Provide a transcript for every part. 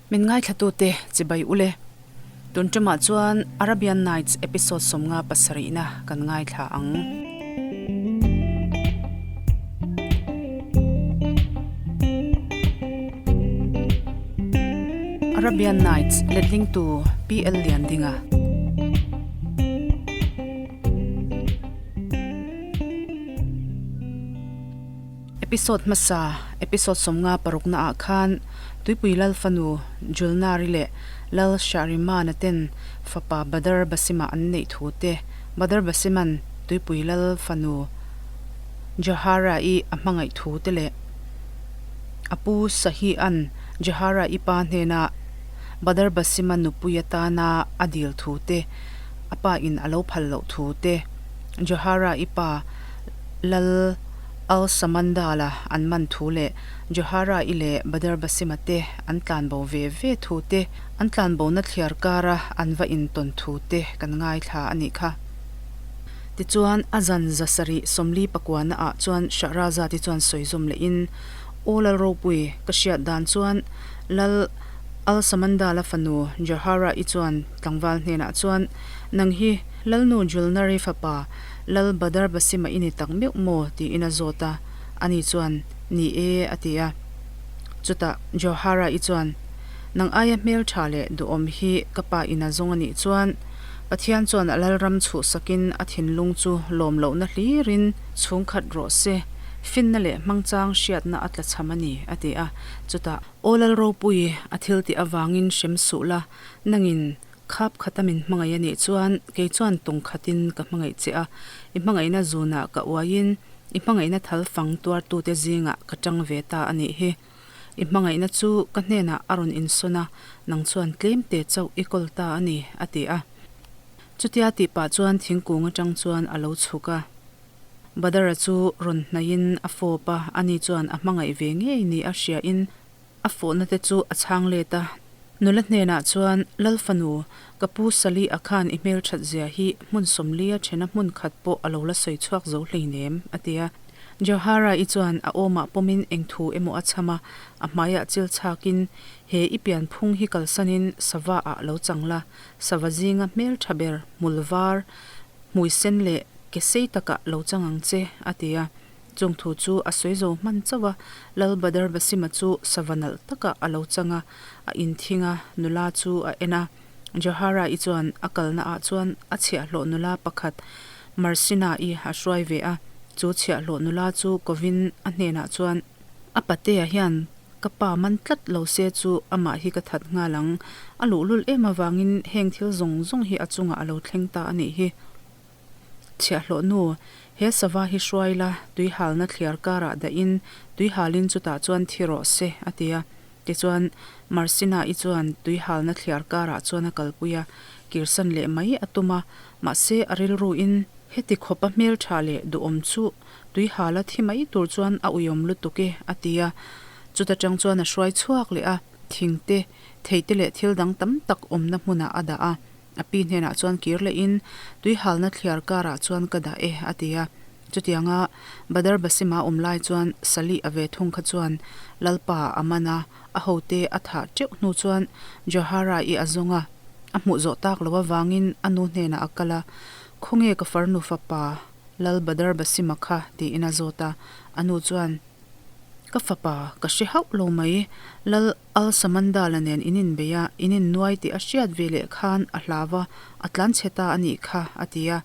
Min ngaithlatute chibai ule. Tun ṭumah chuan Arabian Nights episode 57na kan ngaithla ang. Arabian Nights letlingtu PL Liandinga. Episode hmasa, episode 56 naah khan Tuipui Lal fanu Julnari leh Lal Shahrimana ten fapa Badar Basima an neih thu te, Badar Basiman Tuipui Lal fanu Jahara-i a hmangaih thu te leh a pu Sahi-a'n Jahara-i pa hnena Badar Basima nupui atana a dil thu te, a pa in a lo phal loh thu te, Jahara-i pa Lal Al Samandala an man thu leh Johara-i leh Badar Basima te an tlanbo ve ve thu te, an tlanbona thliar kara an va intawn thu te kan ngaithla a nih kha. Tichuan, a zan zasarih 44 ah chuan Shahrazad-i chuan sawi zawm lehin, Aw Lal Ropui, ka hriat dan chuan Lal Al Samandala fanu Johara-i chuan tlangval hnenah chuan, Nang hi Lalnu Julnari fapa Lal Badar Basima i ni tak meuh maw? tiin a zawt a, ani chuan, Ni e, a ti a. Chutah Johara-i chuan, Nang aia hmeltha leh duhawm hi ka pa in a zawng a nih chuan, Pathian chuan a lalram chhuhsakin a thinlung chu lawm lohna hlirin chhungkhat rawh se, finna leh hmangchang hriatna a tlachham a ni, a ti a. Chutah, Aw Lal Ropui, a thiltih avangin hrem suh la, nangin Khap khata min hmangaih a nih chuan kei chuan tung khatin ka hmangaih che a, i hmangaihna zunah ka uaiin i hmangaihna thal fang tuartute zingah ka tang ve ta a nih hi. I hmangaihna chu ka hnenah a rawn insawn a, nang chuan tlemte chauh i kawl ta a ni, a ti a. Chutia tih pah chuan thingkung atang chuan a lo chhuk a. Badara chu rawn hnaihin a fawp a, ani chuan a hmangaih ve ngei ni a hriain A fawhna te chu a chhang let a, nula hnenah chuan, Lal fanu, ka pu Sali a khan i hmelthat zia hi hmun sawmlia thena hmun khat pawh a lo la sawi chhuak zo hleinem, a ti a. Johara-i chuan a awmah pawmin eng thu emaw a chham a, a hmaiah chil chhakin, He i pianphung hi kalsanin sava-ah lo chang la, sava zinga hmeltha ber hmul var, hmui sen leh ke sei takah lo chang ang che, a ti a. Chung thu chu a sawi zo hman chauh a, Lal Badar Basima chu sava nalh takah a lo chang a, a inthing a, nula chu a en a. Johara-i chuan a kalna ah chuan a chhiahhlawh nula pakhat Marsina-i a hruai ve a, chu chhiahhlawh nula chu kovin a hnenah chuan, A patea hian ka pa man tlat lo se chu amah hi ka that nghal ang, a luhlul em avangin heng thil zawng zawng hi a chungah a lo thleng ta a nih hi. Chhiahhlawh nu, he sava hi hruai la, tuihalna thliar karah dahin tuihalin chutah chuan thi rawh se, a ti a. Tichuan, Marsina-i chuan tuihalna thliar karah chuan a kalpui a, kirsan leh mai a tum a, mahse a rilruin heti khawpa hmeltha leh duhawm chu tuihala thi mai tur chuan a uiawm lutuk e, a ti a. Chuta tang chuan a hruai chhuak leh a, thingte, theite leh thil dang tam tak awmna hmunah a dah a. A pi hnenah chuan kir lehin, Tuihalna thliar karah chuan ka dah e, a ti a. Chutianga Badar Basima awm lai chuan Salih a ve thung kha chuan Lalpa a man a, a hote a thah teuh hnu chuan Johara-i a zawng a, a hmuh zawh tak loh avangin a nu hnenah a kal a, Khawnge ka farnu fapa Lal Badar Basima kha? tiin a zawt a, a nu chuan, Ka fapa, ka hre hauh lo mai. Lal Al Samandala nen in inbei a, in innuai tih a hriat ve leh khan a hlau a, a tlan chhe ta a nih kha, a ti a.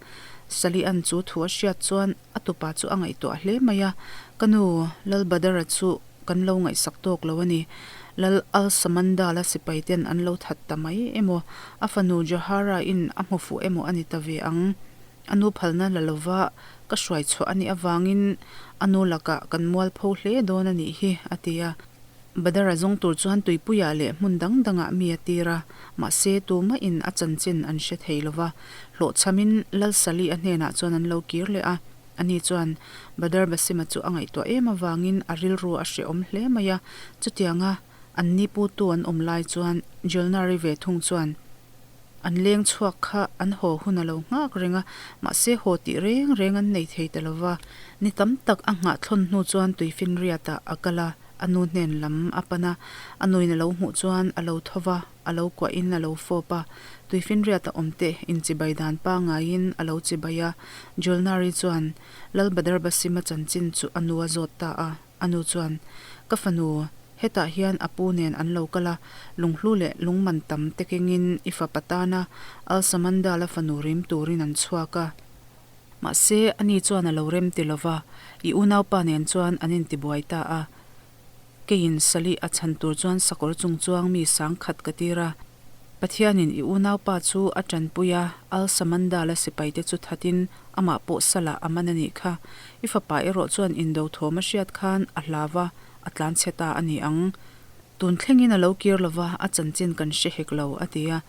Salian chu thu a hriat chuan a tupa chu a ngaihtuah hle mai a, Ka nu, Lal Badara chu kan lo ngaihsak tawk lo a ni. Lal Al Samandala sipai ten an lo that ta mai emaw, a fanu Johara-in a hmu fuh emaw a ni ta ve ang. A nu phalna la lova ka hruai chhuah a nih avangin a nu lakah kan mualpho hle dawn a nih hi, a ti a. Badara zawng tur chuan tuipuiah leh hmun dang dangah mi a tir a, mahse tumahin a chanchin an hre thei lova. Hlawhchhamin Lal Sali a hnenah chuan an lo kir leh a, ani chuan Badar Basima chu a ngaihtuah em avangin a rilru a hrehawm hle mai a, chutianga an ni putu an awm lai chuan Julnari ve thung chuan, An leng chhuak kha an haw hun a lo nghak reng a, mahse haw tih reng reng an nei thei ta lo va. Ni tam tak a nghah thlawn hnu chuan tuifinriatah a kal a. A nu hnen lam a pan a, a nuin a lo hmuh chuan a lo tho va, a lo kuahin a lo fawp a, tuifinriata awm te inchibai dan pangaiin a lo chibai a. Julnari chuan Lal Badar Basima chanchin chu a nu a zawt ta a, a nu chuan, Ka fanu, hetah hian a pu nen an lo kal a, lunghlu leh lungman tam te kengin i fapa tana Al Samandala fanu rim turin an chhuak a. Mahse, ani chuan a lo rem ti lo va, i unaupa nen chuan an intibuai ta a. Keiin Salih a chhan tur chuan sakawr chung chuang mi sangkhat ka tir a. Pathianin i unaupa chu a tanpui a, Al Samandala sipaite chu thatin amah pawh salah a man a nih kha. I fapa erawh chuan indo thawm a hriat khan a hlau va, a tlanchhe ta a ni ang. Tun thlengin a lo kir lo va, a chanchin kan hre hek lo, a ti a.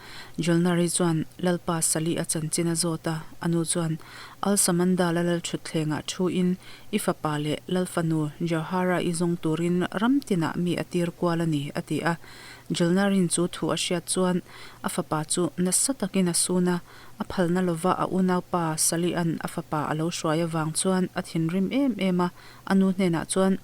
Julnari chuan Lalpa Salih a chanchin a zawt a, a nu chuan Al Samandala lalthutthlengah thuin i fapa leh Lalfanu Jauhara i zawng turin ram tinah mi a tir kual a ni, a ti a. Julnarin chu thu a hriat chuan a fapa chu nasa takin a sun a, a phalna lova a unaupa Salihan a fapa a lo hruai avang chuan a thinrim em em a, a nu hnenah chuan,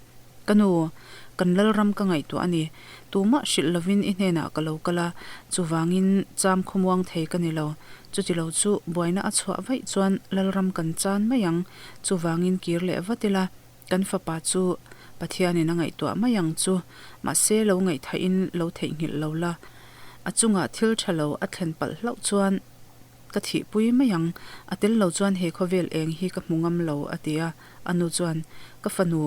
Ka nu, kan lalram ka ngaihtuah a ni. Tumah hrilh lovin i hnenah ka lo kal a, chuvangin cham khawmuang thei ka ni lo. Chutilo chu buaina a chhuah vaih chuan lalram kan chan mai ang, chuvangin kir leh vat ila, kan fapa chu Pathianin a ngaihtuah mai ang chu. Mahse lo ngaihthahin lo theihnghilh lo la, a chungah thil tha lo a thlen palh hlauh chuan, Ka thihpui mai ang, a tel lo chuan he khawvel eng hi ka hmu ngam lo, a ti a. A nu chuan, Ka fanu,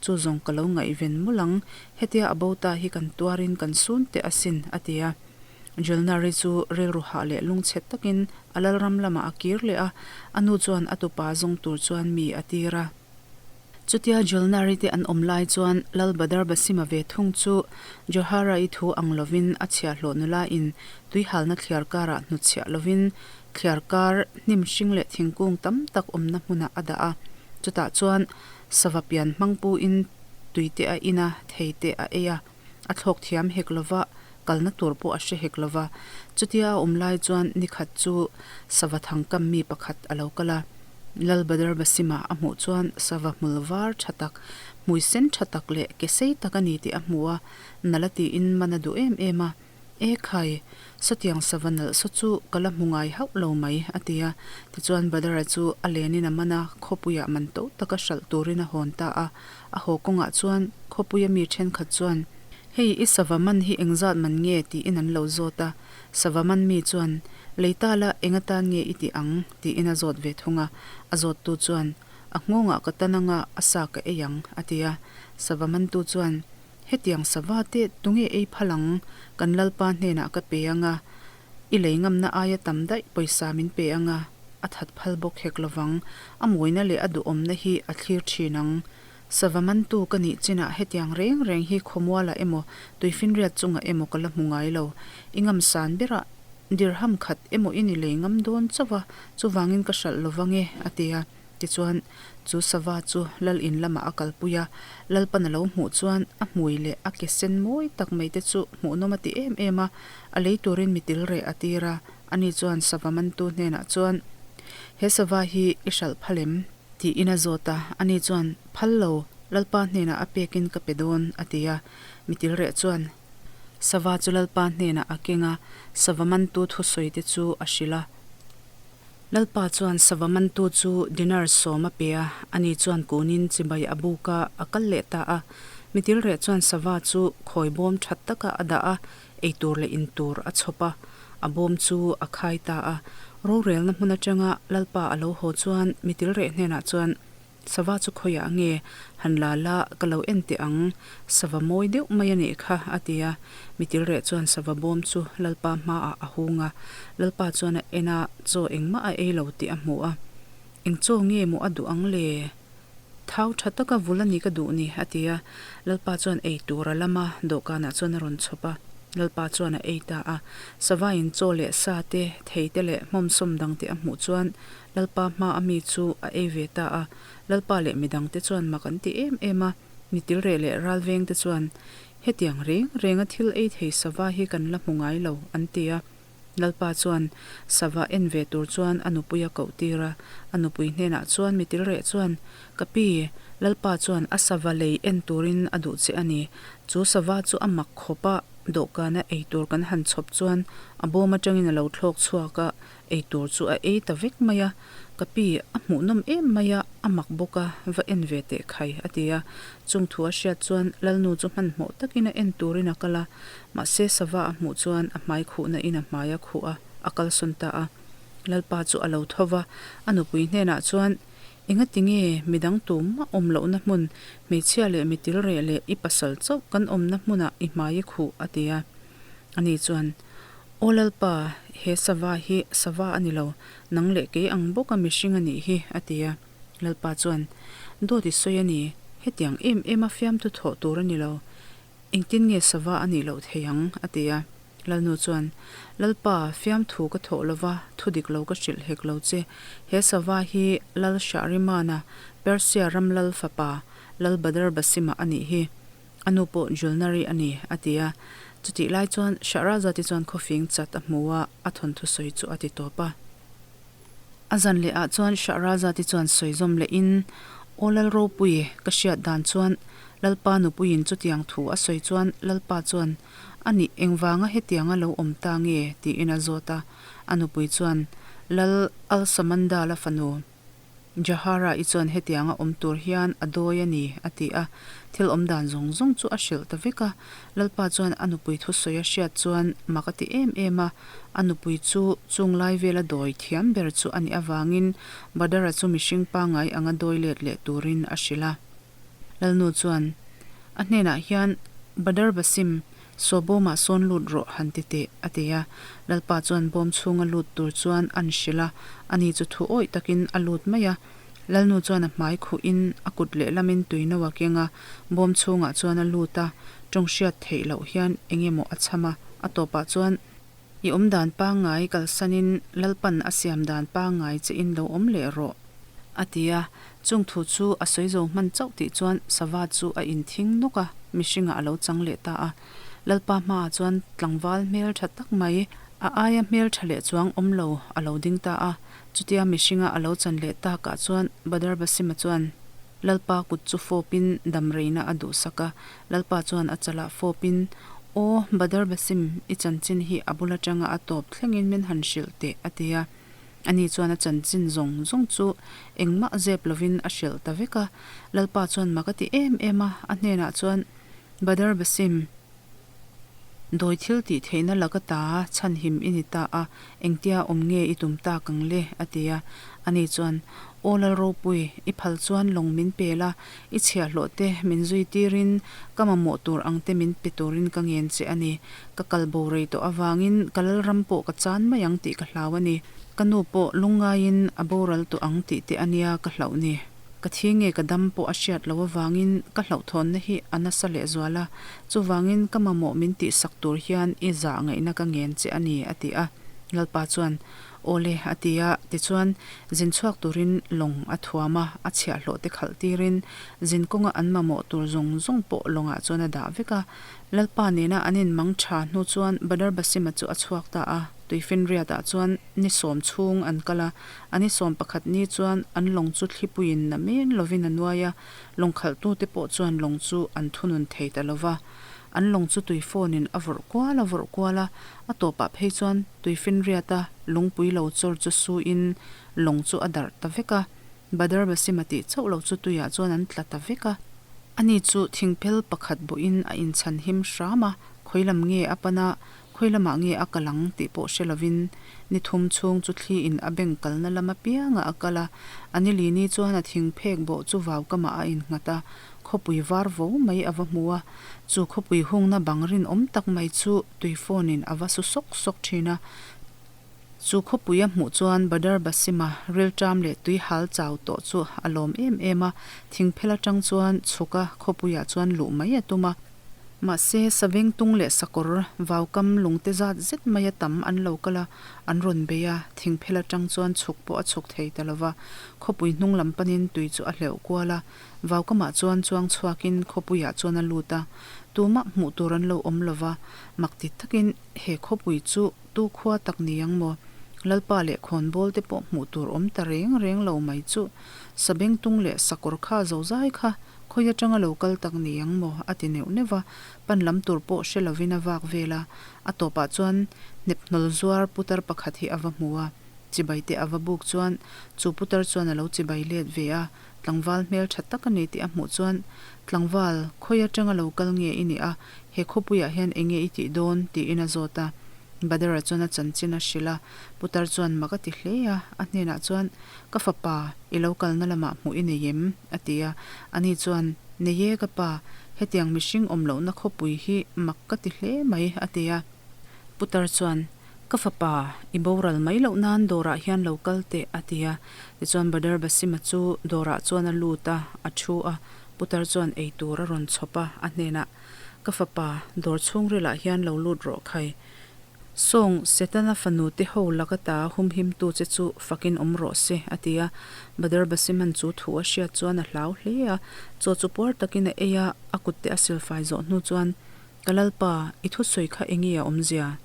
chu zawng ka lo ngaihven mul ang, hetia a bo ta hi kan tuarin kan sun teh asin, a ti a. Julnari chu rilru hah leh lungchhet takin a lalram lamah a kir leh a, a nu chuan a tupa zawng tur chuan mi a tir a. Chutia Julnari te an awm lai chuan Lal Badar Basima ve thung chu Johara-i thu ang lovin a chhiahhlawh nula in tuihalna thliar karah hnutchhiah lovin thliar kar hnim hring leh thingkung tam tak awmna hmunah a dah a. Chutah chuan sava pian hmang pu in tui te a in a, thei te a ei a, a thlawk thiam hek lova, kalna tur pawh a hre hek lova. Chutia a awm lai chuan nikhat chu sava thangkam mi pakhat a lo kal a. Lal Badar Basima a hmuh chuan sava hmul var tha tak, hmui sen tha tak leh ke sei tak a ni tih a hmu a, nalh a tiin man a duh em em a. E khai, sawtiang sava nalh saw chu ka la hmu ngai hauh lo mai, a ti a. Tichuan Badara chu a lenin a man a, khawpuiah man to taka hralh turin a hawn ta a. A haw kawngah chuan khawpuia mi thenkhat chuan, Hei, i sava man hi engzat man nge? tiin an lo zawt a. Sava man mi chuan, Lei ta la, eng atan nge i tih ang? tiin a zawt ve thung a. A zawttu chuan, A nghawngah ka tan anga, a sa ka ei ang, a ti a. Sava mantu chuan, Hetiang sava te tunge ei phal ang? Kan Lalpa hnenah ka pe anga, i lei ngamna aia tam daih pawisa min pe anga, a that phal bawk hek lovang. A mawina leh a duhawmna hi a thlir thin ang. Sava mantu ka nih chinah hetiang reng reng hi khawmualah emaw, tuifinriat chungah emaw ka la hmu ngai lo. I ngamsan berah dirham khat emaw i ni lei ngam dawn chauh a, chuvangin ka hralh lo vang e, a ti a. Tichuan, chu sava chu lal in lamah a kalpui a, Lalpan a lo hmuh chuan a hmui leh a ke sen mawi tak mai te chu hmuhnawm a ti em em a, a lei turin mi til reh a tir a. Ani chuan sava mantu hnenah chuan, He sava hi i hralh phal em? Tiin a zawt a, ani chuan, Phal lo, Lalpa hnenah a pekin ka pe dawn, a ti a. Mitilreh chuan sava chu Lalpa hnenah a keng a, sava mantu thusawi te chu a hrilh a. Lalpa chuan sava mantu chu dinar sawm a pe a, ani chuan kunin chibai a buk a, a kal leh ta a. Mitilreh chuan sava chu khawi bawm that takah a dah a, eitur leh intur a chhawp a, a bawm chu a khai ta a. Rorelna hmun atanga Lalpa a lo haw chuan mitilreh hnenah chuan, Sava chu khawiah nge? Han la la, ka lo en teh ang. Sava mawi deuh mai a nih kha, a ti a. Mitilreh chuan sava bawm chu Lalpa hmaah a hung a. Lalpa chuan a en a, chaw engmah a ei lo tih a hmu a. Eng chaw nge maw a duh ang le? Thau tha taka vul a ni ka duh ni, a ti a. Lalpa chuan ei tur a lam a, dawhkanah chuan a rawn chhawp a. Lalpa chuan a ei ta a. Savain chaw leh sa te, thei te leh hmawmsawm dang te a hmuh chuan Lalpa hma a mi chu a ei ve ta a. Lalpa leh midang te chuan mak an ti em em a. Mitilreh leh ralveng te chuan, Hetiang reng renga thil ei thei sava hi kan la hmu ngai lo, an ti a. Lalpa chuan sava en ve tur chuan a nupui a koh tir a, a nupui hnenah chuan mitil reh chuan, Ka pi, Lalpa chuan a sava lei en turin a duh che a ni. Chu sava chu a mak khawp a, dawhkana ei tur kan han chhawp chuan a bawm atangin a lo thlawk chhuak a, ei tur chu a ei ta vek mai a. Ka pi, a hmuhnawm em mai a, a mak bawk a, va en ve teh khai, a ti a. Chung thu a hriat chuan Lalnu chu hmanhmawh takin a en turin a kal a, mahse sava a hmuh chuan a hmai khuhna in a hmai a khuh a, a kalsawn ta a. Lalpa chu a lo tho va, a nupui hnenah chuan, Engati nge midang tumah awm lohna hmun, hmeichhia leh mitil reh leh i pasal chauh kan awmna hmunah i hmai i khuh? a ti a. Ani chuan, Aw Lalpa, he sava hi sava a ni lo, nang leh kei ang bawka mihring a nih hi, a ti a. Lalpa chuan, Dawt i sawi a ni, hetiang em em a fiamthu thawh tur a ni lo, Engtin nge sava a nih loh thei ang? a ti a. Lalnu chuan, Lalpa, fiamthu ka thawh lo va, thu dik lo ka hrilh hek lo che. He sava hi Lal Shahrimana, Persia ram lal fapa, Lal Badar Basima a nih hi. A nu pawh Julnari a ni, a ti a. Chutih lai chuan Shahrazad-i chuan khawfing chat a hmu a, a thawnthu sawi chu a ti tawp a. A zan leh ah chuan Shahrazad-i chuan sawi zawm leh in, Aw Lal Ropui, ka hriat dan chuan Lalpa nupuiin chutiang thu a sawi chuan Lalpa chuan, A nih, engvanga hetianga lo awm ta nge? tiin a zawt a. A nupui chuan, Lal Al-Samandala fanu, Jahara-i chuan hetianga awm tur hian a dawi a ni, a ti a. Thil awm dan zawng zawng chu a hrilh ta vek a. Lalpa chuan a nupui thusawi a hriat chuan mak a ti em em a. A nupui chu chung lai vela dawi thiam ber chu a nih avangin Badara chu mihring pangngai anga dawi let leh turin a hrilh a. Lalnu chuan a hnenah hian, Badar Basim, saw bawmah sawn lut rawh han ti teh, a ti a. Lalpa chuan bawm chhunga lut tur chuan an hrilh a, ani chu thu awih takin a lut mai a. Lalnu chuan a hmai khuhin a kut lehlamin tui no a keng a, bawm chhungah chuan a lut a, tawng hriat theih loh hian eng emaw a chham a, a tawpah chuan, I awm dan pangngai kalsanin Lalpan a siam dan pangngai che in lo awm leh rawh, a ti a. Chung thu chu a sawi zo hman chauh tih chuan sava chu a inthing nawk a, mihringah a lo chang leh ta a. Lalpa hmaah chuan tlangval hmel tha tak mai, a aia hmel tha leh chuang awm lo a lo ding ta a. Chutia mihringa a lo chan leh takah chuan Badar Basima chuan Lalpa kut chu fawpin damreina a duhsak a. Lalpa chuan a chalah fawpin, Aw, Badar Basim, i chanchin hi a bul atanga a tawp thlengin min han hrilh teh, a ti a. Ani chuan a chanchin zawng zawng chu engmah zep lovin a hrilh ta vek a. Lalpa chuan mak a ti em em a, a hnenah chuan, Badar Basim, dawi thil tih theihna laka ta chhanhim i ni ta a, engtia awm nge i tum tak ang le? a ti a. Ani chuan, Aw Lalropui, i phal chuan lawng min pel a, I chhiahhlawh te min zui tirin ka mamawh tur ang te min pe turin ka ngen che a ni. Ka kal bo rei tawh avangin ka lalram pawh ka chan mai ang tih ka hlau a ni. Ka nu pawh lungngaiin a boral tawh ang tih te a nia ka hlauh ni. Ka thi nge ka dam pawh a hriat loh avangin ka hlauhthawnna hi a nasa lehzual a, chuvangin ka mamawh min tihsak tur hian i zah ngaihna ka ngen che a ni, a ti a. Lalpa chuan, Awle, a ti a, tichuan, zin chhuak turin lawng a thuam a, a chhiahhlawh te khalh tirin zin kawnga an mamawh tur zawng zawng pawh lawngah chuan a dah vek a. Lalpa nena an inmang tha hnu chuan Badar Basima chu a chhuak ta a, Tuifinriatah chuan ni sawm chhung an kal a, a ni sawm pakhat ni chuan an lawng chu thlipuiin na men lovin a nuai a, lawng khalhtute pawh chuan lawng chu an thunun thei ta lo va. An lawng chu tuifawnin a vawrh kual a vawrh kual a, a tawpah phei chuan tuifinriata lungpui lo chawr chu suin lawng chu a darh ta vek a. Badar Basima tih chauh lo chu tuiah chuan an tla ta vek a. Ani chu thingphel pakhat bawhin a inchhan him hram a, khawi lam nge a pan a, khawi lamah nge a kal ang tih pawh hre lovin ni thum chhung chu thliin a beng kalna lam apiangah a kal a. A nilini chuan a thingphek bawh chu vaukamah a innghat a, Khawpui var vo mai a va hmu a, chu khawpui hungna bang rinawm tak mai chu tui phone in a va su sawk sawk thin a. Chu khawpui a hmuh chuan Badar Basima rilṭam leh tui hal chau tawh chu a lawm em em a, thingphel atang chuan chhuk a khawpuiah chuan luh mai a tum a. Mahse, Savengtung leh Sakawr vaukam lungte zat zet maia tam an lo kal a, an rawn bei a, thingphel atang chuan chhuk pawh a chhuk thei ta lo va, khawpui hnung lam panin tui chu a hleuh kual a, Vaukamah chuan chuang chhuakin khawpuiah chuan a lut a. Tumah hmuh tur an lo awm lo va, mak ti takin he khawpui chu tu khua tak ni ang maw? Lalpa leh khawnbawl te pawh hmuh tur awm ta reng reng lo mai chu Sabengtung leh sakawr kha zozai kha khawi atanga lo kal tak ni ang maw? a ti neuh neuh va, pan lam tur pawh hre lovin a vak vel a, a tawpah chuan hnephnawlh zuar putar pakhat hi a va hmu a, chibai te a va buk chuan chu putar chuan a lo chibai let ve a, Tlangval hmel tha tak a ni tih a hmuh chuan, Tlangval, khawi atanga lo kal nge i nih a, he khawpuiah hian eng nge i tih dawn? tiin a zawt a. Badara chuan a chanchin a hrilh a, Putar chuan mak a ti hle a, a hnenah chuan, Ka fapa, i lo kalna lamah hmuh i nei em? a ti a. Ani chuan, Nei e ka pa, hetiang mihring awm lohna khawpui hi mak ka ti hle mai, a ti a. Putar chuan, Ka fapa, i boral mai loh nan dawrah hian lo kal teh, a ti a. Tichuan Badar Basima chu dawrah chuan a lut a, a thu a. Putar chuan ei tur a rawn chhawp a, a hnenah, Ka fapa, dawr chhungrilah hian lo lut rawh khai. Sawng, Setana fanu te ho lak ata humhimtu che chu fakin awm rawh se, a ti a. Badar Basiman chu thu a hriat chuan a hlau hle a. Chaw chu puar takin a ei a, a kut te a silfai zawh hnu chuan, Ka Lalpa, i thusawi kha enge a awmzia?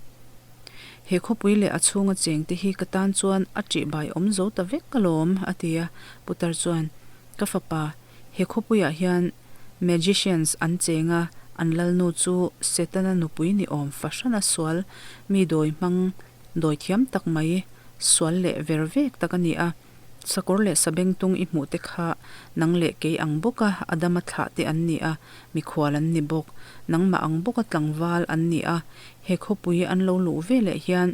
He khawpui leh a chhunga chengte hi ka tan chuan a ṭihbai awm zo ta vek alawm, a ti a. Putar chuan, Ka fapa, he khawpuiah hian magicians an cheng a, an lalnu chu Setana nupui ni awm fahrana sual mi dawi hmang dawi thiam tak mai, sual leh ver vek tak a ni a. Sakawr leh sabengtung i hmuh te kha nang leh kei ang bawka Adama thlah te an ni a, mikhual an ni bawk. Nangmah ang bawka tlangval an ni a, he khawpui an lo luh ve leh hian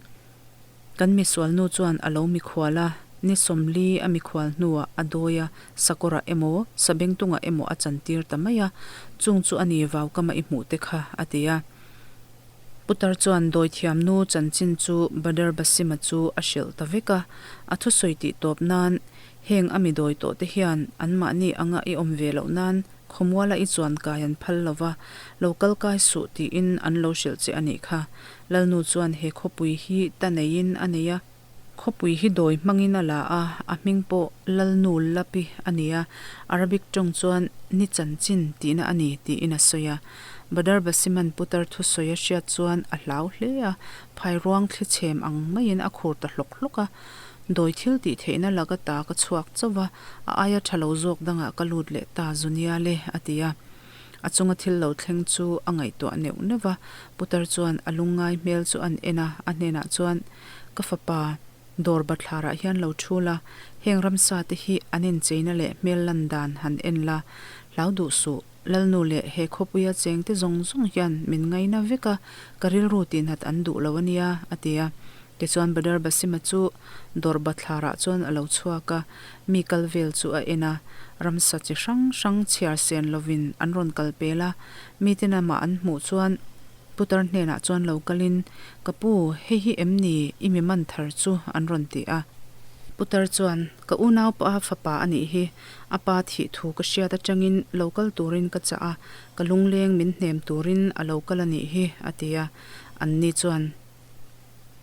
kan misualnu chuan a lo mikhual a, ni 40 a mikhual hnuah a dawi a, sakawrah emaw sabengtungah emaw a chantir ta mai a, chung chu a ni vaukama i hmuh te kha, a ti a. Putar chuan dawithiamnu chanchin chu Badr Basima chu a hrilh ta vek a, a thusawi tih tawp nan heng a mi dawi tawh te hian anmahni anga i awm ve loh nan khawmuala i chuan kai an phal lo va, lo kal kai suh tiin an lo hrilh che a nih kha. Lalnu chuan he khawpui hi ta neiin a nei a. Khawpui hi dawi hmangin a la a, a hming pawh Lalnu Lapi a ni a, Arabic tawng chuan ni chanchin tihna a ni tiin a sawi a. Badar Basiman putar thusawi a hriat chuan a hlau hle a, phairuang thli chhem ang maiin a khur ta hlawk hlawk a. Dawi thil tih theihna laka ta ka chhuak chauh va, a aia tha lo zawk dangah ka lut leh ta Zunia le, a ti a. A chunga thil lo thleng chu a ngaihtuah neuh neuh va, putar chuan a lungngai hmel chu an en a, a hnenah chuan, Ka fapa, dawr bathlarah hian lo thu la, heng ramsa te hi an incheina leh hmel lan dan han en la, hlau duh suh, Lalnu leh he khawpuia chengte zawng zawng hian min ngaina vek a, ka rilru tihnat an duh lo a nia, a ti a. Tichuan Badar Basima chu dawr bathlarah chuan a lo chhuak a, mi kal vel chu a en a, ramsa chi hrang hrang chhiar sen lovin an rawn kal pel a, miten amah an hmuh chuan Putar hnenah chuan lo kalin, Ka pu, hei hi em ni i mi man thar chu? an rawn ti a. Putar chuan, Ka unaupa fapa a nih hi, a pa thih thu ka hriat atangin lo kal turin ka chah a, ka lungleng min hnem turin a lo kal a nih hi, a ti a. Anni chuan.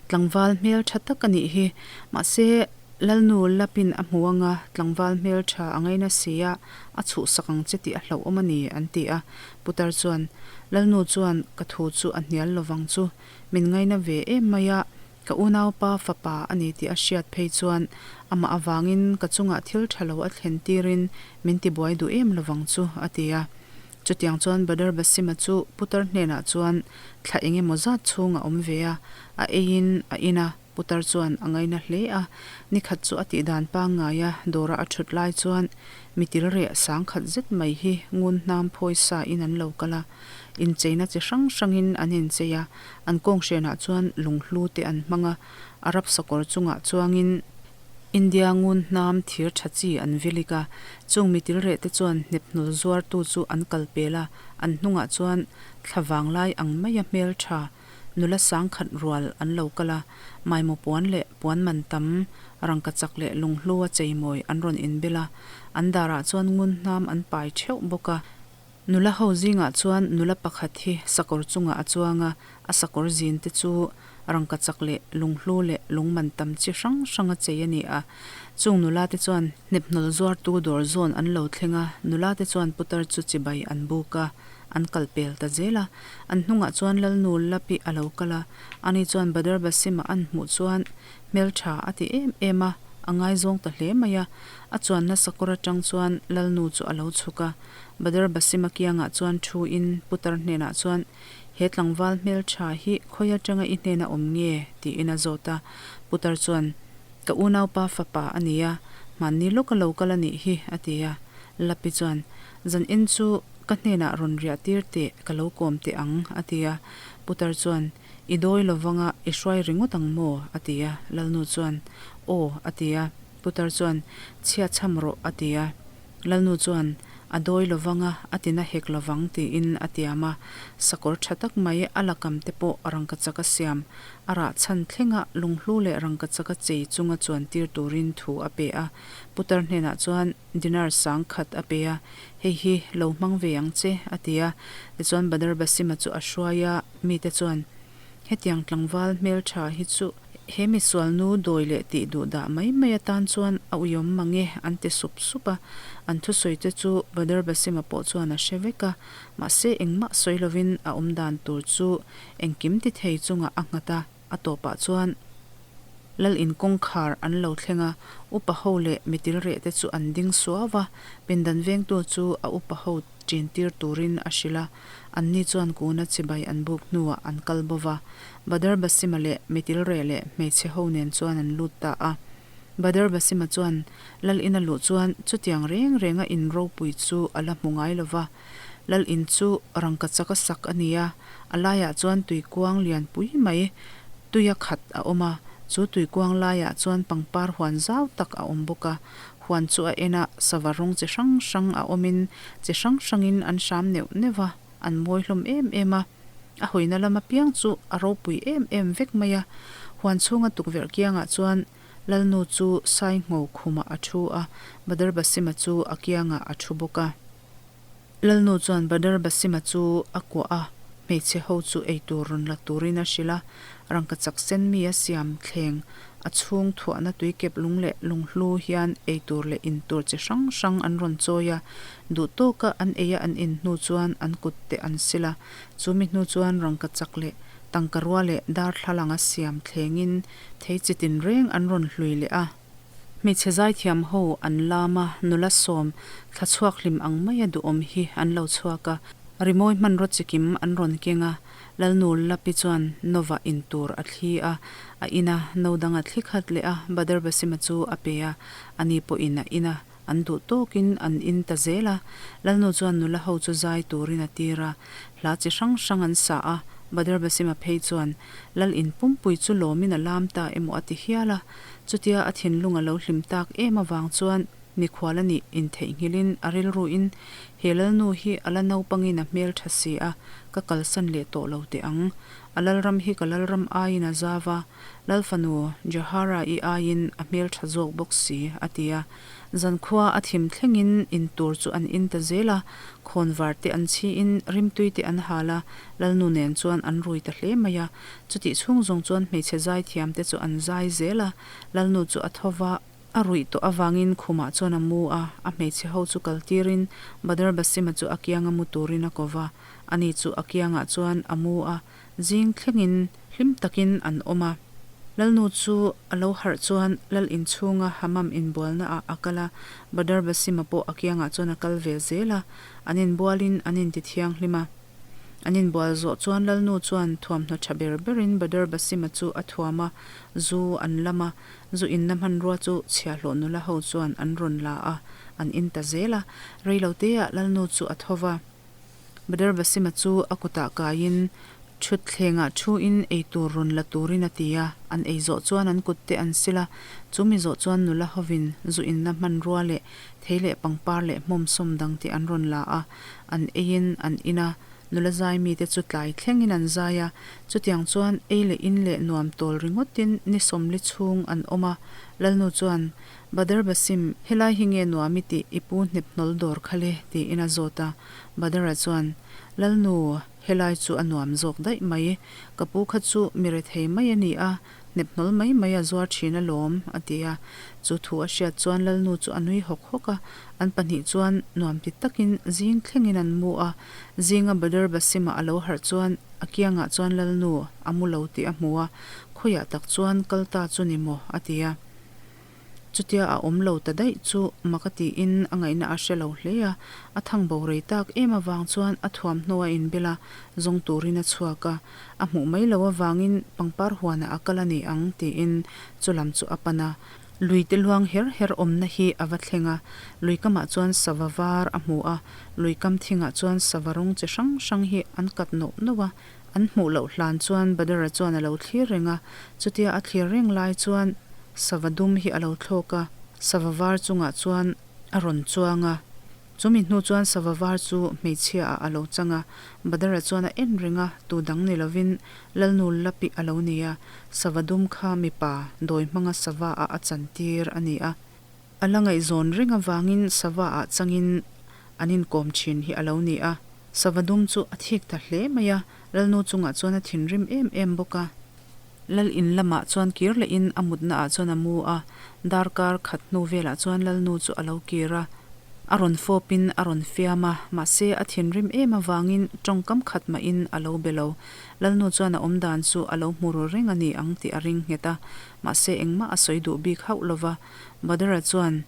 Tlangval hmel tha tak a nih hi. Mahse, Lalnu Lapin a hmu anga tlangval hmel tha a ngaina si a, a chhuhsak ang che tih a hlauhawm a ni, an ti a. Putar chuan, Lalnu chuan ka thu chu a hnial lovang chu. Min ngaina ve em mai a, ka unaupa fapa a ni tih a hriat phei chuan amah avangin ka chungah thil tha lo a thlen tirin min tibuai duh em lovang chu, a ti a. Chutiang chuan Badar Basima chu putar hnenah chuan thla eng emaw zat chhung a awm ve a, a eiin a in a, putar chuan a ngaina hle a. Nikhat chu a tihdan pangngaia dawra a thut lai chuan mitil reh sangkhat zet mai hi ngun hnam phawi sa in an lo kal a, incheina chi hrang hrangin an inchei a, an kawnghrenah chuan lunghlu te an hmang a, Arab sakawr chungah chuangin India ngun hnam thir tha chi an vilik a, chung mi tilreh te chuan hnephnul zuartu chu an kal pel a, an hnungah chuan thla vanglai ang maia hmel tha nula sangkhat rual an lo kal a, maimaw puan leh puan man tam, rangkachak leh lunghlua cheimawi an rawn inbel a, an darah chuan ngun hnam an pai theuh bawk a. Nula ho zingah chuan nula pakhat hi sakawr chungah a chuang a, a sakawr zin te chu rangkachak leh lunghlu leh lungman tam chi hrang hrang a chei a ni a. Chung nula te chuan hnephnawlh zuartu dawr zawn an lo thleng a, nula te chuan putar chu chibai an buk a. An kal pel ta zel a. An hnungah chuan Lalnu Lapi a lo kal a. Ani chuan Badar Basima an hmuh chuan hmeltha a ti em em a, a ngaizawng ta hle mai a. A chuanna sakawr atang chuan Lalnu chu a lo chhuk a. Badar Basima kiangah chuan thu in putar hnenah chuan, He tlangval hmeltha hi khawi atanga i hnena awm nge? tiin a zawt a. Putar chuan, Ka unaupa fapa a ni a, hmanni lawka lo kal a nih hi, a ti a. Lapi chuan, Zan en chu ka hnenah rawn riah tir teh, ka lo kawm teh ang, a ti a. Putar chuan, I dawi lovanga i hruai ringawt ang maw? a ti a. Lalnu chuan, Aw, a ti a. Putar chuan, Chhia chham rawh, a ti a. Lalnu chuan, A dawi lovanga a tina hek lovang, tiin a tiam a. Sakawr tha tak mai a lakam te pawh rangkachak a siam. A rah chhan thlenga lunghlu leh rangkachaka chei chunga chuan tir turin thu a pe a. Putar hnenah chuan dinar sang khat a pe a, Hei hi lo hmang ve ang che, a ti a. Tichuan Badar Basima chu a hruai a, mite chuan, Hetiang tlangval hmeltha hi chu He misualnu dawi leh tih duh dah mai mai atan chuan a uiawm mang e, an ti sup sup a. An thusawi te chu Badar Basima pawh chuan a hre vek a, mahse engmah sawi lovin a awm dan tur chu engkim ti thei chungah a nghat a, a tawpah chuan Lal in kawngkhar an lo thleng a, upa ho leh mitil reh te chu an ding suau a, pindan vengtu chu a upa ho ṭin tir turin a hrilh a, anni chuan kuna chibai an buk hnuah an kal bo va. Badar Basima leh Mitilreh leh hmeichhe ho nen chuan an lut ta a. Badar Basima chuan Lal ina luh chuan chutiang reng renga in ropui chu a la hmu ngai lo va. Lal in chu rangkachaka sak a ni a, a laiah chuan tuikuang lian pui mai tuia khat a awm a, chu tuikuang laiah chuan pangpar huan zau tak a awm bawk a. Huan chu a en a, sava rawng chi hrang hrang a awmin chi hrang hrangin an hram neuh neuh a, an mawi hlawm em em a. A hawina lam apiang chu a ropui em em vek mai a. Huan chhunga tukverh kiangah chuan Lalnu chu Saingho khumah a thu a, Badar Basima chu a kiangah a thu bawk a. Lalnu chuan Badar Basima chu a kuah a, hmeichhe ho chu eitur rawn la turin a hrilh a, rangkachak sen mi a siam thleng a chhung thuahna tuikep lung leh lunghlu hian eitur leh intur chi hrang hrang an rawn chawi a, duh tawka an ei a an in hnu chuan an kut te an sil a, chu mi hnu chuan rangkachak leh tangkarua leh darthlalang a siam thlengin thei chi tinreng an rawn hlui leh a. Hmeichhe zaithiam ho an lam a, nula sawm thla chhuak hlim ang maia duhawm hi an lo chhuak a, rimawi hmanraw chikim an rawn keng a, Lalnu Lapi chuan Nova in tur a thli a, a in a, no dang a thli khat leh a, Badar Basima chu a pe a, ani pawhin a in a, an duh tawkin an in ta zel a, Lalnu chuan nula ho chu zai turin a tir a, hla chi hrang hrang an sa a, Badar Basima phei chuan Lal in pumpui chu lawmin a lam ta emaw a ti hial a, Chutia a thinlung a lo hlim tak em avang chuan mikhual a nih intheihnghilhin a rilruin he lalnu hi a la naupangin a hmel tha si a, ka kalsan leh tawh lo teh ang. A lalram hi ka lalram aiin a zau a, Lalfanu Jahara-i aiin a hmel tha zawk bawk si, a ti a. Zankhua a thim thlengin in tur chu an in ta zel a, khawnvar te an chhiin rimtui te an hal a, lalnu nen chuan an rui ta hle mai a. Chutih chhung zawng chuan hmeichhe zaithiam te chu an zai zel a, Lalnu chu a tho va, a ruih tawh avangin khumah chuan a mu a, a hmeichhe ho chu kal tirin Badar Basima chu a kianga mu turin a ko va, ani chu a kiangah chuan a mu a, zing thlengin hlim takin an awm a. Lalnu chu a lo harh chuan Lal inchhunga Hammam inbualna ah a kal a, Badar Basima pawh a kiangah chuan a kal ve zel a, an inbualin an intithianghlim a. An inbual zawh chuan Lalnu chuan thuamhnaw tha ber berin Badar Basima chu a thuam a, zu an lam a, zu inna hmanrua chu chhiahhlawh nula ho chuan an rawn la a, an in ta zel a. Reiloteah Lalnu chu a tho va. Badar Basima chu a kutah kaiin thutthlengah thuin eitur rawn la turin a ti a, an ei zawh chuan an kut te an sil a, chu mi zawh chuan nula hovin zu inna hmanrua leh thei leh pangpar leh hmawmsawm dang te an rawn la a. An eiin an in a, nula zai mite chu tlai thlengin an zai a, chutiang chuan ei leh in leh nuam tawl ringawtin ni sawmli chhung an awm a, Lalnu chuan, Badar Basim, helai hi nge nuam i tih i pu hnep hnawl dawr kha le? tiin a zawt a, Badara chuan, Lalnu, helai chu a nuam zawk daih mai, ka pu kha chu mi rethei mai a ni a, Hnephnawlh mai mai a zuar thin alawm, a ti a. Chu thu a hriat chuan Lalnu chu a nui hawk hawk a. An pahnih chuan nuam ti takin zing thlengin an mu a. Zinga Badar Basima a lo harh chuan a kiangah chuan Lalnu a mu lo tih a hmu a, Khawiah tak chuan kal ta chu ni maw? a ti a. Chutia a awm lo ta daih chu mak a tiin a ngaihna a hre lo hle a, a thang bo rei tak em avang chuan a thuamhnaw a inbel a, zawng turin a chhuak a, a hmuh mai lo avangin pangpar huanah a kal a ni ang tiin chu lam chu a pan a. Lui te luang her her awmna hi a va thleng a, lui kamah chuan sava var a hmu a, lui kam thingah chuan sava rawng chi hrang hrang hi an kat nawh nawh a, An hmuh loh hlan chuan Badara chuan a lo thlir reng a, chutia a thlir reng lai chuan sava dum hi a lo thlawk a, sava var chungah chuan a rawn chuang a. Chumi hnu chuan sava var chu hmeichhia ah a lo chang a, Badara chuan a en reng a, tu dang ni lovin Lalnu Lapi a lo ni a, sava dum kha mipa dawi hmanga sava ah a chantir a ni a. A la ngaihzawn reng avangin sava ah changin an inkawm thin hi a lo ni a. Sava dum chu a thik ta hle mai a, Lalnu chungah chuan a thinrim em em bawk a. Lal in lamah chuan kir lehin a mutna ah chuan a mu a, darkar khat hnu velah chuan Lalnu chu a lo kir a. A rawn fawpin a rawn fiam a, mahse a thinrim em avangin tawngkam khat mahin a lo be lo. Lalnu chuan a awmdan chu a lo hmu ru reng a ni ang tih a ring nghet a, mahse engmah a sawi duh bik hauh lova. Badara chuan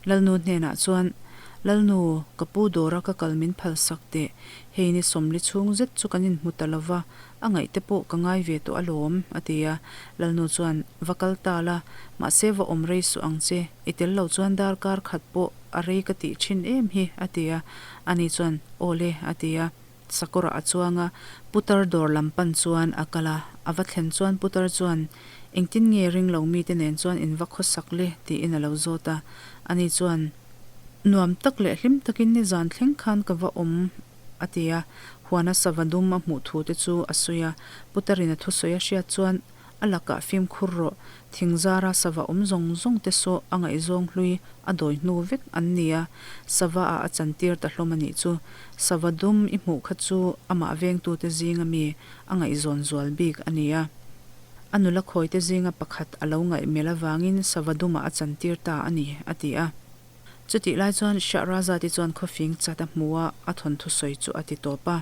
Lalnu hnenah chuan, Lalnu, ka pu dawra ka kal min phal sak teh. Hei ni sawmli chhung zet chu kan inhmu ta lo va, a ngaihte pawh ka ngai ve tawh alawm, a ti a. Lalnu chuan, Va kal ta la, mahse va awm rei suh ang che. I tel lo chuan darkar khat pawh a rei ka tih thin em hi, a ti a. Ani chuan, Aw le, a ti a. Sakawrah a chuang a, putar dawr lam pan chuan a kal a. A va thlen chuan putar chuan, Engtin nge ring lo mite nen chuan in va khawsak le? tiin a lo zawt a. Ani chuan, Nuam tak leh hlim takin nizan thleng khan ka va awm, a ti a. Huana sava dum a hmuh thu te chu a sawi a. Putarin a thusawi a hriat chuan, A lakah fimkhur rawh, thingzara sava awm zawng zawng te saw a ngaihzawng hlui a dawi hnu vek an ni a, sava ah a chantir ta hlawm a nih chu. Sava dum i hmuh kha chu amah vengtute zinga mi a ngaihzawn zual bik a ni a. A nula khawite zinga pakhat a lo ngaihmelh avangin sava dumah a chantir ta a ni, a ti a. Chutih lai chuan Shahrazad-i chuan khawfing chat a hmu a, a thawnthu sawi chu a ti tawp a.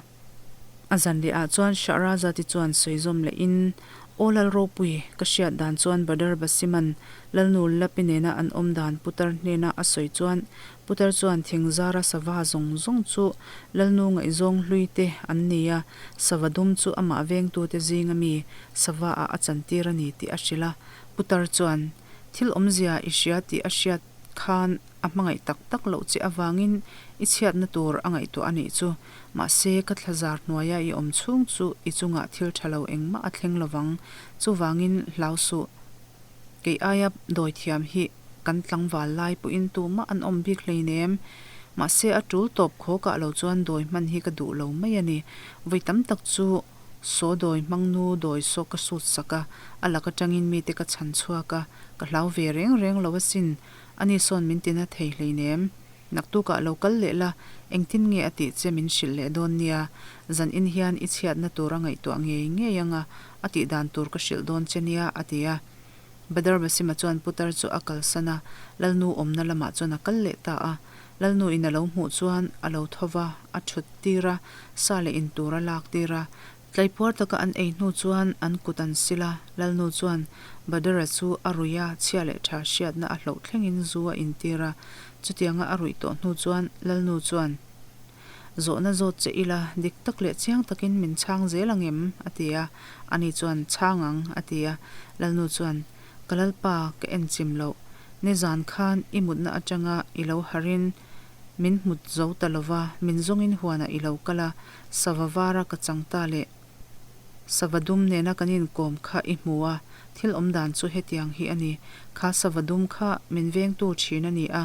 A zan leh ah chuan Shahrazad-i chuan sawi zawm leh in, Aw Lal Ropui, ka hriat dan chuan Badar Basiman Lalnu Lapi nena an awm dan Putar hnena a sawi chuan Putar chuan thingzara sava zawng zawng chu Lalnu ngaihzawng hlui te an ni a, sava dum chu amah vengtute zinga mi sava ah a chantir a ni tih a hrilh a. Putar chuan, Thil awmzia i hria tih a hriat khan a hmangaih tak tak loh che avangin i chhiatna tur a ngaihtuah a nih chu. Mahse, ka thlazar hnuaia i awm chhung chu i chungah thil tha lo engmah a thleng lovang. Chuvangin hlau suh. Kei aia dawi thiam hi kan tlangval lai pawhin tumah an awm bik hleinem. Mahse, a tul tawp khawkah lo chuan dawi hman hi ka duh lo mai a ni. Vawi tam tak chu Saw dawi hmang nu dawi saw ka sut sak a, a lak atangin mite ka chhan chhuak a, ka hlau ve reng reng lo asin. Ani sawn min tina thei hleinem. Naktukah lo kal leh la, engtin nge a tih che min hrilh leh dawn nia. Zan in hian i chhiatna tur a ngaihtuah ngei ngei ang a, a tih dan tur ka hrilh dawn che nia, a ti a. Badar Basima chuan putar chu a kalsan a, Lalnu awmna lamah chuan a kal leh ta a. Lalnu in a lo hmuh chuan a lo tho va, a thut tir a, sa leh in tur a lak tir a. Tlaipuar taka an ei hnu chuan an kut an sil a, Lalnu chuan Badara chu a ruih a, chhia leh tha hriatna a hloh thlengin zu a intir a. Chutianga a ruih tawh hnu chuan Lalnu chuan, Zawhna zawt che ila, dik tak leh chiang takin min chhang zel ang em? a ti a. Ani chuan, Chhang ang, a ti a. Lalnu chuan, Ka Lalpa, ka en chim loh. Nizan khan i mutna atanga i lo harin min hmut zo ta lova, min zawngin huanah i lo kal a, sava vara ka chang ta leh sava dum nena kan inkawm kha i hmu a, thil awmdan chu hetiang hi a ni. Kha sava dum kha min vengtu thin a ni a,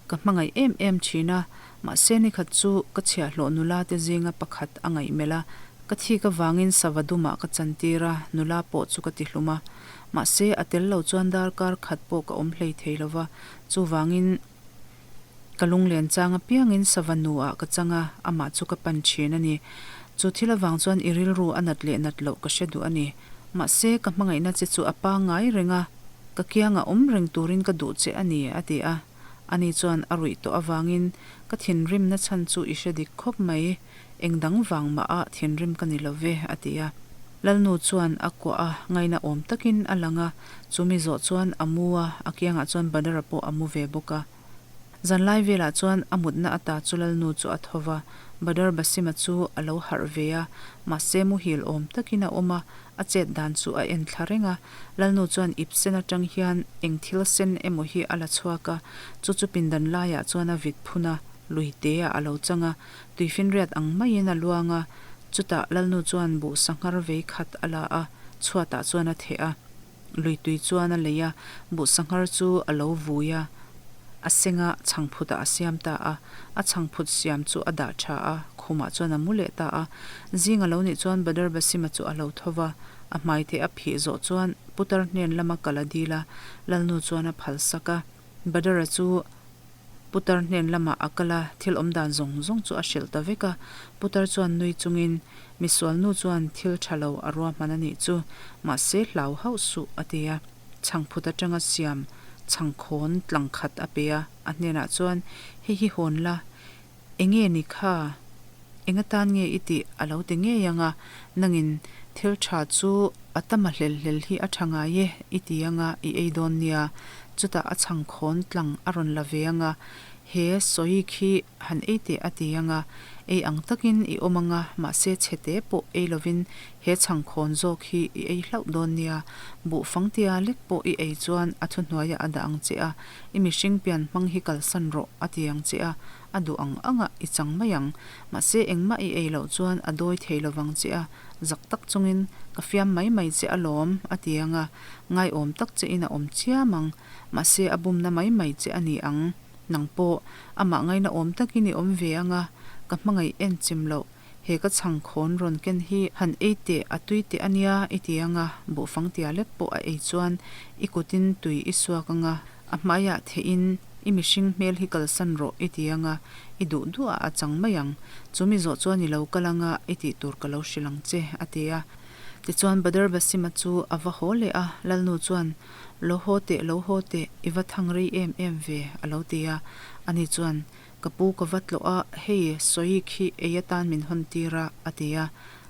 ka hmangaih em em thin a, mahse nikhat chu ka chhiahhlawh nula te zinga pakhat a ngaihmelh a, ka thik avangin sava dumah ka chantir a, nula pawh chu ka tihlum a. Mahse, a tel lo chuan darkar khat pawh ka awm hlei thei lo va, chuvangin ka lunglen chang apiangin sava nu-ah ka chang a, amah chu ka pan thin a ni. Chu thil avang chuan i rilru a nat leh nat loh ka hre duh a ni. Mahse, ka hmangaihna che chu a pangngai reng a, ka kiangah awm reng turin ka duh che a ni, a ti a. Ani chuan a ruih tawh avangin ka thinrimna chhan chu i hre dik khawp mai, eng dang vang mah a thinrim ka ni lo ve, a ti a. Lalnu chuan a kuah a, ngaina awm takin a lang a, chumi zawh chuan a mu a, a kiangah chuan Badara pawh a mu ve bawk a. Zanlai velah chuan a mutna ata chu Lalnu chu a tho va, Badar Basima chu a lo harh ve a, mahse muhil awm takin a awm a, a chet dan chu a en thla reng a. Lalnu chuan ip sen atang hian eng thil sen emaw hi a la chhuak a, chu chu pindan laiah chuan a vit phun a, lui te ah a lo chang a, tuifinriat ang maiin a luang a, chutah Lalnu chuan buh sanghar vei khat a la a, chhuatah chuan a theh a. Lui tui chuan a lei a, buh sanghar chu a lo vui a, a seng a, chhangphutah a siam ta a. A chhangphut siam chu a dah tha a, khumah chuan a mu leh ta a. Zing a lo nih chuan Badar Basima chu a lo tho va, a hmai te a phih zawh chuan putar hnen lama kal a dil a, Lalnu chuan a phal sak a. Badara chu Putar hnen lamah a kal a, thil awm dan zawng zawng chu a hrilh ta vek a. Putar chuan nui chungin, Misualnu chuan thil tha lo a ruahman a nih chu, mahse hlau hauh suh, a ti a. Chhangphut atanga siam chhangkhawn tlang khat a pe a, a hnenah chuan, Hei hi hawn la, Enge ni kha? Enga tan nge i tih a lo ti ngei ang a, nangin thil tha chu a tama hlel hlel hi a tha ngai e i ti ang a, i ei dawn nia. Chutah a chhangkhawn tlang a rawn la ve ang a, he sawi khi han ei teh a ti ang a, ei ang takin i awm ang a, mahse chhete pawh ei lovin he chhangkhawn zawk hi i ei hlauh dawn nia. Buhfang tia lek pawh i ei chuan a thuhnuaiah a dah ang che a, I mihring pian hmang hi kalsan rawh, a ti ang che a, a duh ang angah i chang mai ang. Mahse engmah i ei loh chuan a dawi thei lovang che a, zak tak chungin ka fiam mai mai che alawm, a ti ang a, ngaiawm tak che in a awm chiam ang. Mahse a bumna mai mai che a ni ang. Nang pawh, amah ngaina awm takin i awm ve ang a, ka hmangaih en chim loh. He ka chhang khawn rawn ken hi han ei teh a tui teh a nia i ti ang a, buhfang tia lek pawh a ei chuan i kutin tui i suak ang a, a hmaiah theihin i mihring hmel hi kalsan rawh i ti ang a, i duh duh ah a chang mai ang. Chu mi zawh chuan i lo kal ang a, i tih tur ka lo hrilh ang che, a ti a. Tichuan Badar Basima chu a va haw leh a, Lalnu chuan, Lo haw teh, lo haw teh, i va thang rei em em ve, a lo ti a. Ani chuan, Ka pu ka va tlawh a, hei sawi khi ei atan min hawn tir a, a ti a.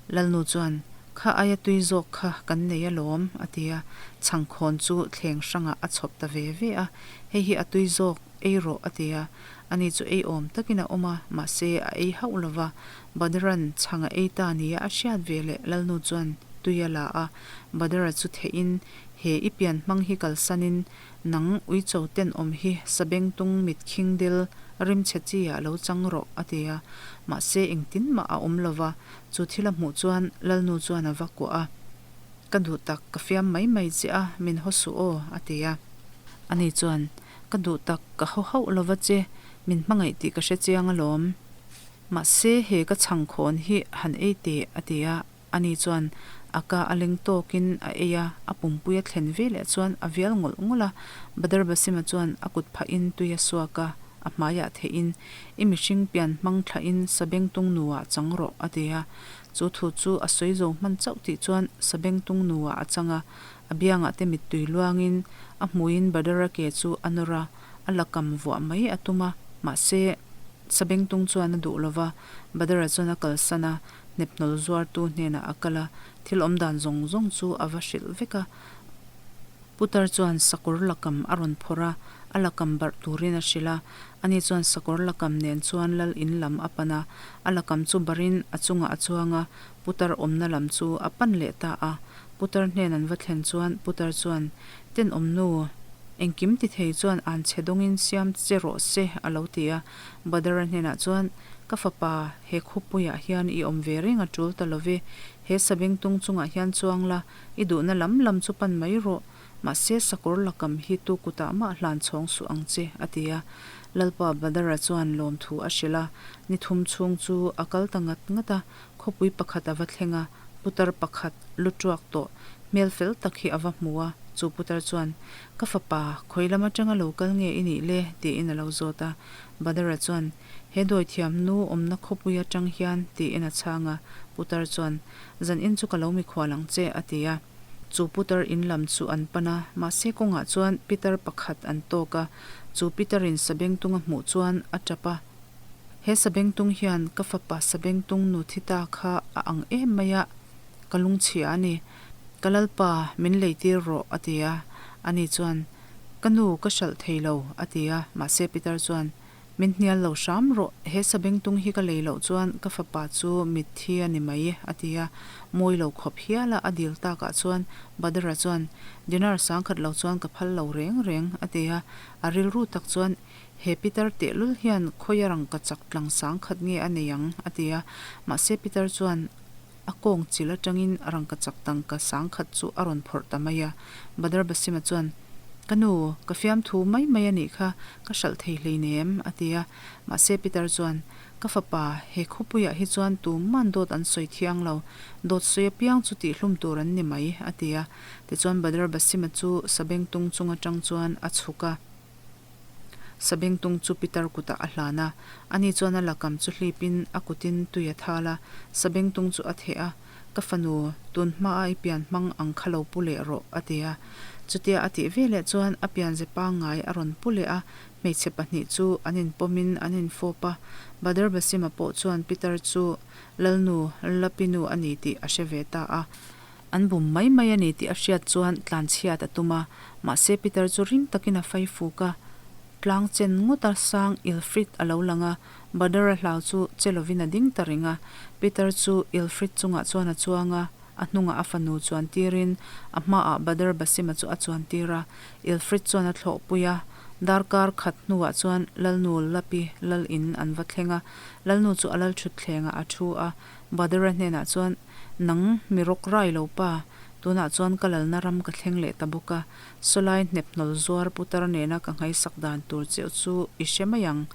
Lalnu chuan, Kha aia tui zawk kha kan nei alawm, a ti a. Chhangkhawn chu thleng hrangah a chhawp ta ve ve a, Hei hi a tui zawk, ei rawh, a ti a. Ani chu ei awm takin a awm a, mahse a ei hauh lo va. Badran chhang a ei ta nia a hriat ve leh Lalnu chuan tui a la a. Badara chu theihin, He i pian hmang hi kalsanin Nang uicho tenawm hi sabengtung mit khing del rimchhe chi ah lo chang rawh, a ti a. Mahse engtin mah a awm lo va, chu thil a hmuh chuan Lalnu chuan a va kuah a. Ka duh tak, ka fiam mai mai che a, min haw suh aw, a ti a. Ani chuan, Ka duh tak, ka haw hauh lo va che, min hmangaih tih ka hre chiang alawm. Mahse he ka chhangkhawn hi han ei teh, a ti a. Ani chuan a ka a leng tawkin a ei a, a pumpui a thlen ve leh chuan a vial ngawlh ngawlh a. Badar Basima chuan a kut phahin tui a suak a, a hmaiah theihin, I mihring pian hmang thlahin Sabengtung nuah chang rawh, a ti a. Chu thu chu a sawi zo hman chauh tih chuan Sabengtung nuah a chang a, a biangah te mittui luangin a hmuiin Badara ke chu a nawr a, a lakam vuah mai a tum a, mahse Sabengtung chuan a duh lo va, Badara chuan a kalsan a, Hnephnawlh zuartu hnenah a kal a, thil awm dan zawng zawng chu a va hrilh vek a. Putar chuan sakawr lakam a rawn phawrh a, a lakam barh turin a hrilh a. Ani chuan sakawr lakam nen chuan lal in lam a pan a, a lakam chu barhin a chungah a chuang a, putar awmna lam chu a pan leh ta a. Putar hnen an va thlen chuan putar chuan, Tenawmnu, engkim ti thei chuan an chhe dawngin siam che rawh se, a lo ti a. Badara hnenah chuan, Ka fapa, he khawpuiah hian i awm ve reng a tul ta lo ve. He sabengtung chungah hian chuang la, i duhna lam lam chu pan mai rawh. Mahse, sakawr lakam hi tu kutah mah hlan chhawng suh ang che, a ti a. Lalpa Badara chuan lawmthu a hrilh a, ni thum chhung chu a kal ta ngat ngat a, khawpui pakhat a va thleng a, putar pakhat lu tuak tawh hmel fel tak hi a va hmu a, chu putar chuan, Ka fapa, khawi lam atanga lo kal nge i nih le? tiin a lo zawt a. Badara chuan, He dawithiam nu awmna khawpui atang hian, tiin a chhang a. Putar chuan, Zan in chu ka lo mikhual ang che, a ti a. Chu putar in lam chu an pan a, mahse kawngah chuan pitar pakhat an tawk a, chu pitarin sabengtung a hmuh chuan a tap a. He sabengtung hian ka fapa sabengtung nu thi ta kha a ang em mai a, ka lungchhia a ni. Ka lalpa, min leitir rawh, a ti a. Ani chuan, Ka nu, ka hralh thei lo, a ti a, mahse pitar chuan, Min hnial lo hram rawh, he sabengtung hi ka lei loh chuan ka fapa chu mitthi a ni mai, a ti a. Mawi lo khawp hial a, a dil takah chuan Badara chuan, Dinar sangkhat lo chuan ka phal lo reng reng, a ti a. A rilru tak chuan, He Pitar tehlul hian khawia rangka chak tlang sangkhat nge a nei ang, a ti a. Mahse Pitar chuan a kawng chil atangin rangkachak tangka sangkhat chu a rawn phawrh ta mai a. Badar Basima chuan, Ka nu, ka fiamthu mai mai a nih kha, ka hralh thei hleinem, a ti a. Mahse Peter chuan, Ka fapa, he khawpuiah hi chuan tuman dawt an sawi thiang lo, dawt sawi apiang chu tihhlum tur an ni mai, a ti a. Tichuan Badar Basima chu sabengtung chung atang chuan a chhuk a. Sabengtung chu pitar kutah a hlan a, ani chuan a lakam chu hlipin a kutin tui a thal a, Sabengtung chu a theh a, Ka fanu, tun hmaa i pian hmang ang kha lo pu leh rawh, a ti a. Chutia a tih veleh chuan a pianze pangngai a rawn pu leh a, hmeichhe pahnih chu an inpawmin an infawp a. Badar Basima pawh chuan pitar chu Lalnu, Lapinu a ni tih a hre ve ta a. An bum mai mai a ni tih a hriat chuan tlanchhiat a tum a, mahse Peter chu ring takin a fai fuk a. Tlang chen ngawta sang Ilfrid a lo lang a, Badara hlau chu che lovin a ding ta reng a. Peter chu Ilfrid chungah chuan a chuang a, a hnungah a fanu chuan tirin a hmaah Badar Basima chu a chuan tir a. Ilfrid chuan a thlawhpui a, darkar khat hnuah chuan Lalnu Lapi lal in an va thleng a, Lalnu chu a lalthutthlengah a thu a, Badara hnenah chuan, Nang, mi rawk rai lo pa, tunah chuan ka lalna ram ka thleng leh ta bawk a, sawlai hnephnawlh zuar putar nena ka nghaisak dan tur cheu chu i hre mai ang.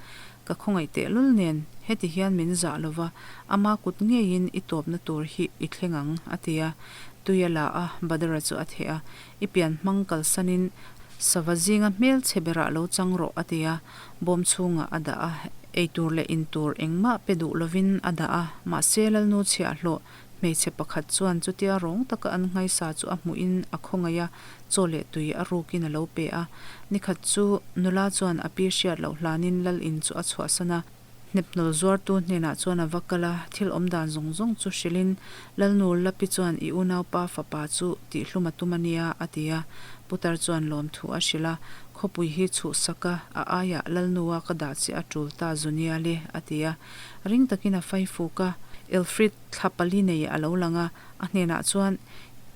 Ka khawngaih tehlul nen, heti hian min zah lo va, ama kut ngeiin i tawpna tur hi i thleng ang, a ti a. Tui a la a, Badara chu a theh a, I pian hmang kalsanin sava zinga hmelchhe berah lo chang rawh, a ti a. Bawm chhungah a dah a, eitur leh intur engmah pe duh lovin a dah a, mahse Lalnu chhiahhlawh hmeichhe pakhat chuan chutia rawng taka an nghaisa chu a hmuhin a khawngaih a, chaw leh tui a rukin a lo pe a. Nikhat chu nula chuan a pi hriat loh hlanin Lal in chu a chhuahsan a. Hnepnawl zuartu hnenah chuan a va kal a, thil awm dan zawng zawng chu hrilhin, Lalnu Lapi chuan i unaupa fapa chu tihhlum a tum a nia, a ti a. Putar chuan lawmthu a hrilh a, Khawpui hi chhuhsak a, a aiah Lalnua ka dah che a tul ta zu nia le, a ti a. Ring takin a fai fuk a, Elfrid thla pali nei a lo lang a, a hnenah chuan,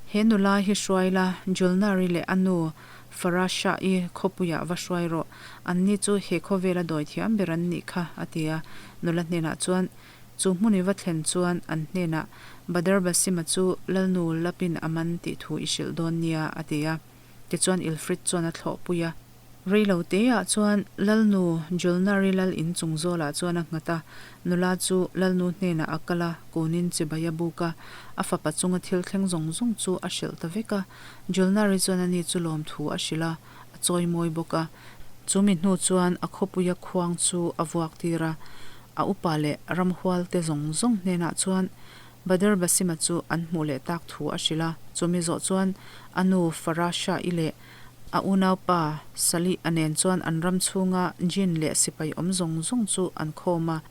He nula hi hruai la, Julnari leh a nu Farasha-i khawpuiah va hruai rawh, anni chu he khawvela dawi thiam ber an nih kha, a ti a. Nula hnenah chuan, Chu hmun i va thlen chuan an hnenah Badar Basima chu Lalnu Lapin a man tih thu i hrilh dawn nia, a ti a. Tichuan Ilfrid chuan a thlawhpui a. Reilo teah chuan Lalnu Julnari lal in chung zawlah chuan a nghat a. Nula chu Lalnu hnenah a kal a, kunin chibai a buk a. A fapa chunga thil thleng zawng zawng chu a hrilh ta vek a. Julnari chuan ani chu lawmthu a hrilh a, a chawi mawi bawk a. Chu mi hnu chuan a khawpuia khuang chu a vuak tir a, a upa leh ramhualte zawng zawng hnenah chuan Badar Basima chu an hmuh leh tak thu a hrilh a. Chu mi zawh chuan a nu Farasha-i leh a unaupa Salih-a nen chuan an ram chhunga Jinn leh sipai awm zawng zawng chu an khawm a.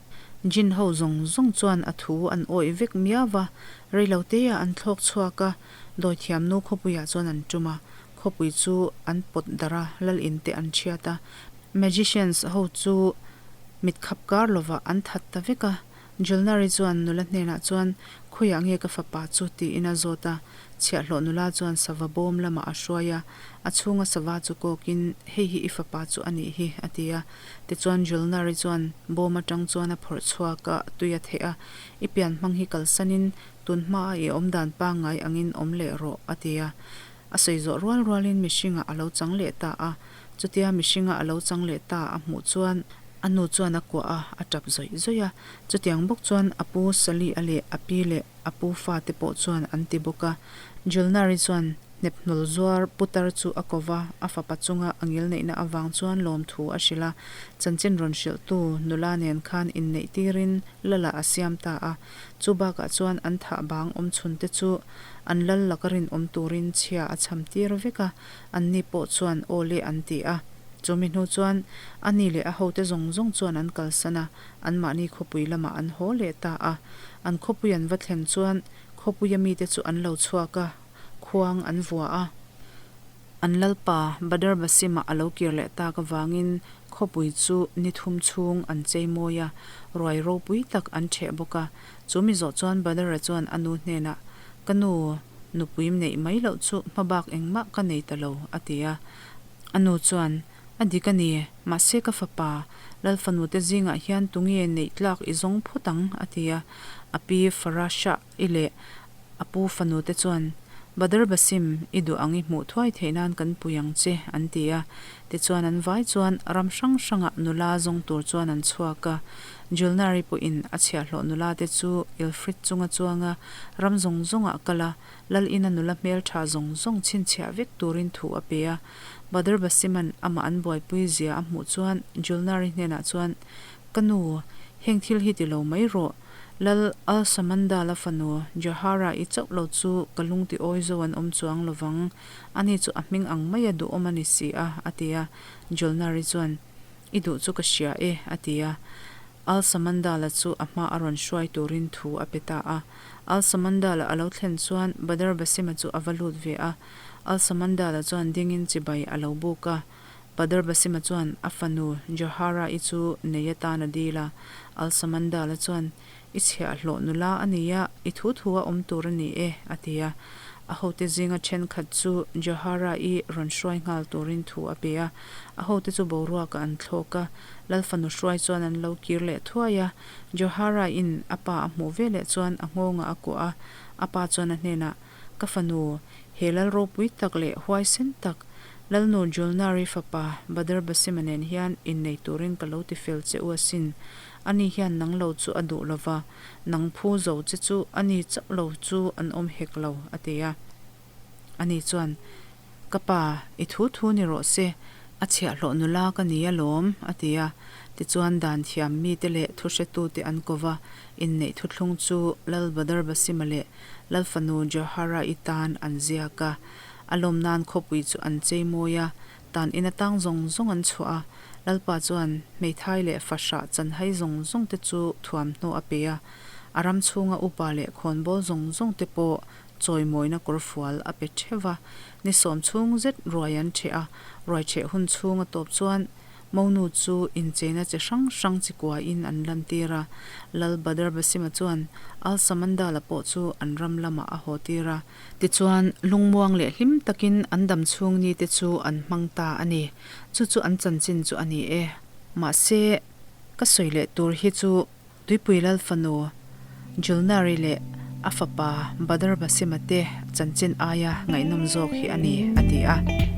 Jinn ho zawng zawng chuan a thu an awih vek miau va, reiloteah an thlawk chhuak a. Dawithiamnu khawpuiah chuan an tum a, khawpui chu an pawt darh a, lal in te an chhiat a. Magicians ho chu mit khap kar lovah an that ta vek a. Julnari chuan nula hnenah chuan, Khawiah nge ka fapa chu? tiin a zawt a. Chhiahhlawh nula chuan sava bawm lamah a hruai a, a chhunga sava chu kawkin, Hei hi i fapa chu a nih hi, a ti a. Tichuan Julnari chuan bawm atang chuan a phawrh chhuak a, tui a theh a, I pian hmang hi kalsanin Tun hmaa i awm dan pangngai angin awm leh rawh, a ti a. A sawi zawh rual rualin mihringah a lo chang leh ta a. Chutia mihringa a lo chang leh ta a hmuh chuan a nu chuan a kuah a, a tap zawih zawih a. Chutiang bawk chuan a pu Sali-a leh a pi leh a pu fate pawh chuan an ti bawk a. Julnari chuan. Hnephnul zuar putar chu a ko va, a fapa chunga a ngilneihna avang chuan lawmthu a hrilh a. Chanchin rawn hrilhtu nula nen khan inneih tirin Lala a siam ta a. Chu bakah chuan an thah bang awm chhun te chu an lal laka rinawm turin chhia a cham tir vek a, anni pawh chuan aw le an ti a. Chumi hnu chuan ani leh a hote zawng zawng chuan an kalsan a, anmahni khawpui lamah an haw leh ta a. An khawpui an va thlen chuan khawpuia mite chu an lo chhuak a, khuang an vua a. An lalpa Badr Basim-a a lo kir leh tak avangin khawpui chu ni thum chhung an chei mawi a, ruai ropui tak an ṭheh bawk a. Chu mi zawh chuan Badr-a chuan a nu hnenah, Ka nu, nupui neih mai loh chu hmabak engmah ka nei ta lo, a ti a. A nu chuan, A dik a ni, mahse ka fapa, Lal fanute zingah hian tunge neih tlak i zawng phawt ang, a ti a. A pi Farasha-i leh A pu fanute chuan, Badr Basim, i duh ang i hmuh thuai theih nan kan pui ang che, an ti a. Tichuan an vai chuan ram hrang hrangah nula zawng tur chuan an chhuak a. Julnari pawhin a chhiahhlawh nula te chu Ilfrit chunga chuanga ram zawng zawngah kal a, Lal ina nula hmeltha zawng zawng chhinchhiah vek turin thu a pe a. Badr Basiman amah an buaipui zia a hmuh chuan Julnari hnenah chuan, Ka nu, heng thil hi ti lo mai rawh. Lal Al-Samandala fanu Jahara-i chauh lo chu ka lung ti awi zo an awm chuang lovang, ani chu a hming ang maia duhawm a ni si a, a ti a. Julnari chuan, I duh chu ka hria e, a ti a. Al-Samandala chu a hma a rawn hruai turin thu a pe ta a. Al-Samandala a lo thlen chuan Badr Basima chu a va lut ve a. Al-Samandala chuan dingin chibai a lo buk a. Badr Basima chuan a fanu Johara-i chu nei atan a dil a. Al-Samandala chuan, I chhiahhlawh nula a ni a, i thu thu a awm tur a ni e, a ti a. A hote zinga thenkhat chu Johara-i rawn hruai nghal turin thu a pe a. A hote chu boruakah an thlawk a, Lal fanu hruai chuan an lo kir leh thuai a. Johara-in a pa a hmuh veleh chuan a nghawngah a kuah a, a pa chuan a hnenah, Ka fanu, he lal ropui tak leh huaisen tak, Lalnu Julnari fapa Badr Basima nen hian innei turin ka lo ti fel che u asin. Ani hian nang lo chu a duh lo va, nang phu zo che chu ani chauh lo chu an awm hek lo, a ti a. Ani chuan, Ka pa, i thu thu ni rawh se, a chhiahhlawh nula ka ni alawm, a ti a. Tichuan dan thiam mite leh thuhretute an ko va, inneih thuthlung chu Lal Badr Basima leh Lal fanu Johara-i tan an ziak a. A lawm nan khawpui chu an chei mawi a, tan in atang zawng zawng an chhuah a. Lalpa chuan hmeithai leh fahrah chanhai zawng zawng te chu thuamhnaw a pe a. A ram chhunga upa leh khawnbawl zawng zawng te pawh chawimawina kawrfual a pe theuh va. Ni sawm chhung zet ruai an ṭheh a, ruai ṭheh hun chhung a tawp chuan Monu chu incheina chi hrang hrang chi kuain an lantir a, Lal Badr Basima chuan Al Samandala pawh chu an ram lamah a haw tir a. Tichuan, lungmuang leh hlim takin an dam chhung nite chu an hmang ta a ni. Chu chu an chanchin chu a ni e. Mahse, ka sawi leh tur hi chu Tuipui Lal fanu Julnari leh a fapa Badr Basima te chanchin aia ngaihnawm zawk hi a ni, a ti a.